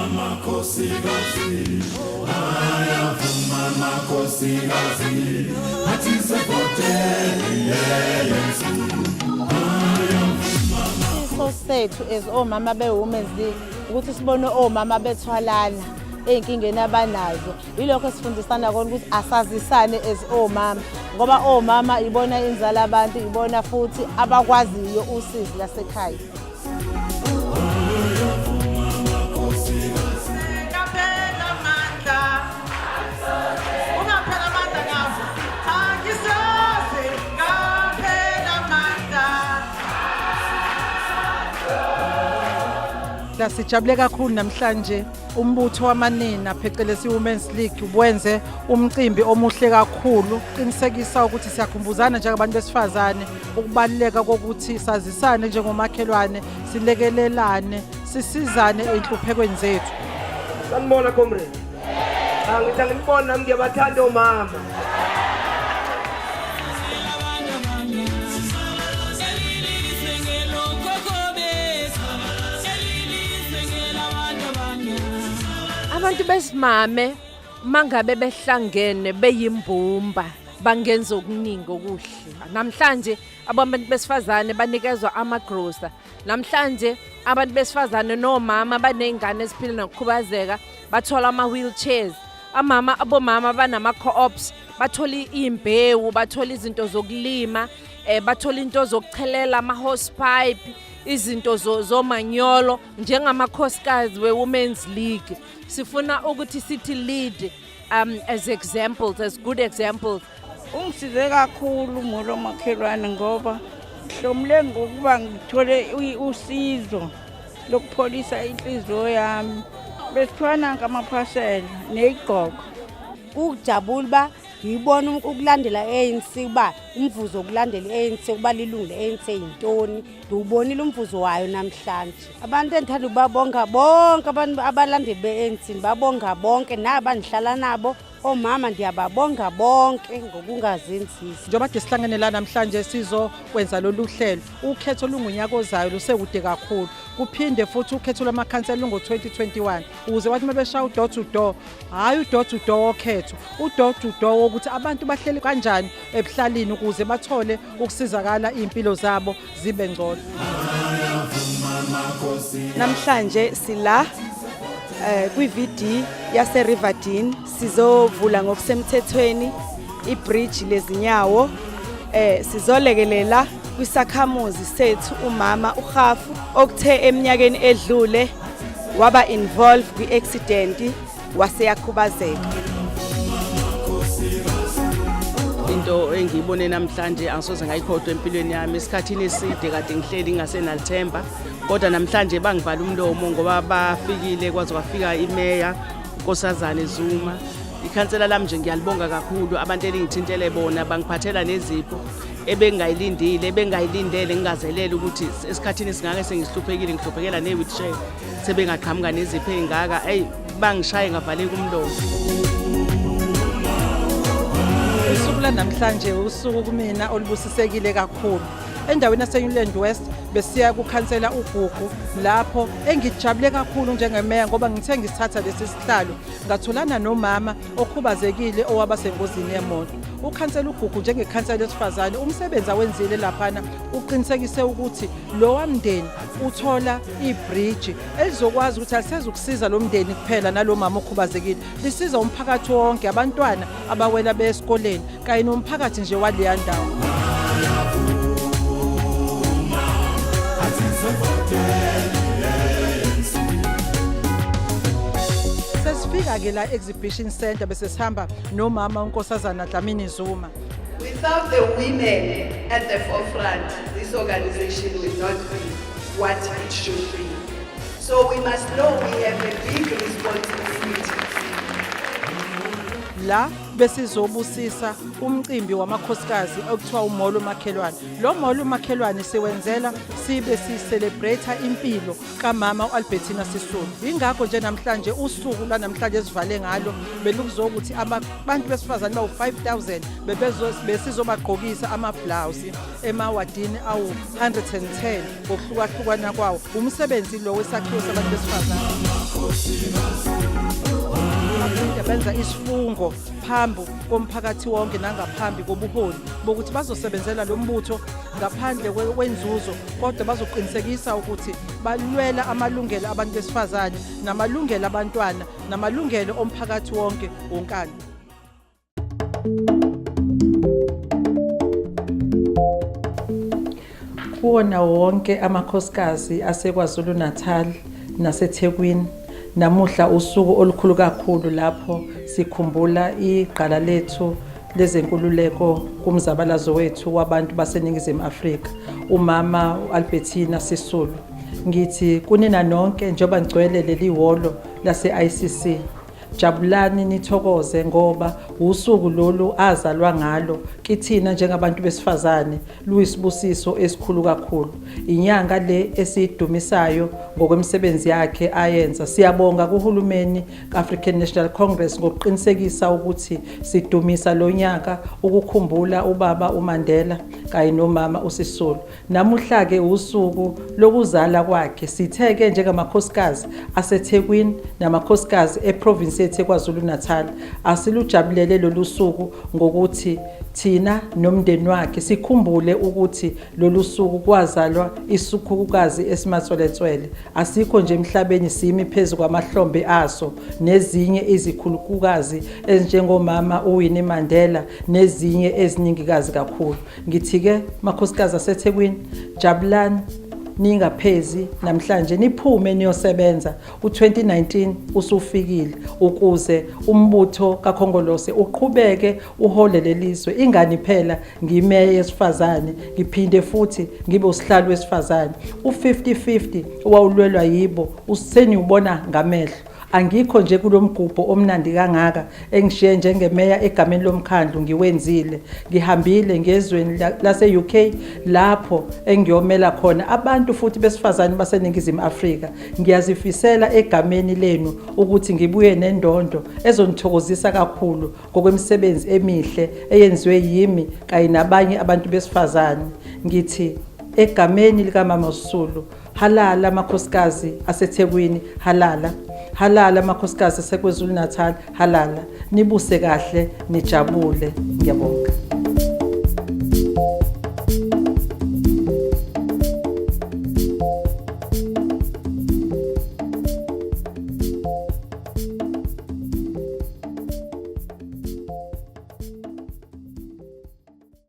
Makhosikazi, ayavuma makhosikazi, athi sevotele i-ANC. Isifiso sethu as omama be-Women's League ukuthi sibone omama bethwalana ey'nkingeni abanazo. Yilokho esifundisana kona ukuthi asazisane as omama ngoba omama ibona inzala abantu, ibona futhi abakwaziyo usizi lasekhaya. Ungaphela amandla. Ungaphela amandla ngazo. Angisoze ngaphela amandla. La sijabule kakhulu namhlanje, umbutho wamanina phecelezi i-Women's League wenze umcimbi omuhle kakhulu, qinisekisa ukuthi siyakhumbuzana njengabantu besifazane ukubaluleka kokuthi sazisane njengomakhelwane, silekelelane, sisizane ey'nhluphekweni zethu. Sanibona, comrade. Cha, ngithi anginibona nami, ngiyabathanda omama. Abantu besimame mangabe behlangene beyimbumba bangenza okuningi okuhle. Namhlanje abantu besifazane banikezwa amagrosa. Namhlanje abantu besifazane nomama baney'ngane eziphila nokukhubazeka bathola ama-wheelchairs. Amama, abomama banama-co-ops bathola iy'mbewu, bathola izinto zokulima, bathola into zokuchelela, ama-hose pipe, izinto zomanyolo. Njengamakhosikazi we-Women's League sifuna ukuthi sithi lead as examples, as good examples. Ungisize kakhulu, molo makhelwane, ngoba hlomule ngokuba ngithole usizo lokupholisa inhliziyo yami. Besithiwa nanka amaphasela ney'gqoko. Kukujabula uba ngiyibona ukulandela i-ANC, uba umvuzo wokulandela i-ANC, ukuba lilungu le-ANC yintoni. Ndiwubonile umvuzo wayo namhlanje. Abantu endithanda ukubabonga bonke, abantu abalandeli be-ANC, ndibabonga bonke, naba ndihlala nabo omama, ndiyababonga bonke ngokungazenzisi. Njengoba kade sihlangene la namhlanje sizokwenza lolu hlelo, ukhetho lungunyaka ozayo, lusekude kakhulu. Kuphinde futhi ukhetho lwamakhansela lungo-2021, ukuze bathi uma beshaya u-door to door, hhayi u-door to door wokhetho, u-door to door wokuthi abantu bahleli kanjani ebuhlalini ukuze bathole ukusizakala, iy'mpilo zabo zibe ngcono. Namhlanje sila kwi-VD yase Riverdene, sizovula ngokusemthethweni ibridge lezinyawo. Sizolekelela kwisakhamuzi sethu umama uHafu okuthe eminyakeni edlule waba involved kwi-accident waseyakhubazeka. Into engiyibone namhlanje angisoze ngayikhohlwa empilweni yami. Esikhathini eside kade ngihleli ngingasenalithemba, kodwa namhlanje bangivala umlomo ngoba bafikile, kwaze kwafika imeya uNkosazane Zuma. Ikhansela lami nje ngiyalibonga kakhulu, abantu elingithintele bona bangiphathela nezipho ebengingayilindile, ebengingayilindele, ngingazelele ukuthi esikhathini singake sengihluphekile, ngihluphekela ne-wheelchair, sebengaqhamuka nezipho ey'ngaka. Eyi, bangishaye ngavaleka umlomo. Usuku lanamhlanje usuku kumina olubusisekile kakhulu. Endaweni yase-Newland West besiya kukhansela uGugu, lapho engijabule kakhulu njengemeya ngoba ngithe ngisithatha lesi sihlalo ngatholana nomama okhubazekile owaba sengozini yemoto. Ukhansela uGugu njengekhansela lesifazane, umsebenzi awenzile laphana uqinisekise ukuthi lowa mndeni uthola ibhriji elizokwazi ukuthi alisezukusiza lo mndeni kuphela nalo mama okhubazekile, lisiza umphakathi wonke, abantwana abawela beye esikoleni kanye nomphakathi nje waleya ndawo. Athi sevotele i-ANC. Sesifika-ke la exhibition center, bese sihamba nomama uNkosazana Dlamini Zuma. Without the women at the forefront, this organization will not be what it should be. So we must know we have a big responsibility. La besizobusisa umcimbi wamakhosikazi okuthiwa umolo makhelwane. Lo molo makhelwane siwenzela sibe si-celebrate impilo kamama u-Albertina Sisulu. Ingakho nje namhlanje usuku lwanamhlanje esivale ngalo belukuzokuthi abantu besifazane bawu-5000 besizobagqokisa amabhlawuzi emawadini awu-110 ngokuhlukahlukana kwawo. Umsebenzi lo wesakhiwo sabantu besifazane. Baphinde benza isifungo phambi komphakathi wonke nangaphambi kobuholi bokuthi bazosebenzela lo mbutho ngaphandle kwenzuzo, kodwa bazoqinisekisa ukuthi balwela amalungelo abantu besifazane namalungelo abantwana namalungelo omphakathi wonke wonkana. Kuwona wonke amakhosikazi aseKwaZulu-Natal naseThekwini, namuhla usuku olukhulu kakhulu lapho sikhumbula igqala lethu lezenkululeko kumzabalazo wethu wabantu baseNingizimu Afrika, umama u-Albertina Sisulu. Ngithi kunina nonke njengoba ngigcwele leli hholo lase-ICC, Jabulani nithokoze ngoba wusuku lolu azalwa ngalo kithina njengabantu besifazane luyisibusiso esikhulu kakhulu. Inyanga le esiyidumisayo ngokwemisebenzi yakhe ayenza. Siyabonga kuhulumeni ka-African National Congress ngokuqinisekisa ukuthi sidumisa lo nyaka ukukhumbula ubaba uMandela kanye nomama uSisulu. Namuhla-ke usuku lokuzala kwakhe. Sithe-ke njengamakhosikazi aseThekwini namakhosikazi eprovinsi yethu eKwaZulu-Natal, asilujabulele lolu suku ngokuthi thina nomndeni wakhe sikhumbule ukuthi lolu suku kwazalwa isukhukukazi esimatsweletswele. Asikho nje emhlabeni simi phezu kwamahlombe aso nezinye izikhulukukazi ezinjengomama uWinnie Mandela nezinye eziningikazi kakhulu. Ngithi-ke makhosikazi aseThekwini, jabulani ningaphezi namhlanje niphume niyosebenza. U-2019 usufikile ukuze umbutho kaKhongolose uqhubeke uhole lelizwe. Ingani phela ngiyimeya yesifazane, ngiphinde futhi ngibe usihlalo wesifazane. U-50-50 owawulwelwa yibo useniwubona ngamehlo. Angikho nje kulo mgubho omnandi kangaka engishiye njengemeya egameni lomkhandlu ngiwenzile. Ngihambile ngezweni lase-UK lapho engiyomela khona abantu futhi besifazane baseNingizimu Afrika. Ngiyazifisela egameni lenu ukuthi ngibuye nendondo ezonithokozisa kakhulu ngokwemisebenzi emihle eyenziwe yimi kanye nabanye abantu besifazane. Ngithi egameni likamama Sisulu, Halala makhosikazi aseThekwini, halala. Halala makhosikazi aseKwaZulu-Natal, halala. Nibuse kahle, nijabule. Ngiyabonga.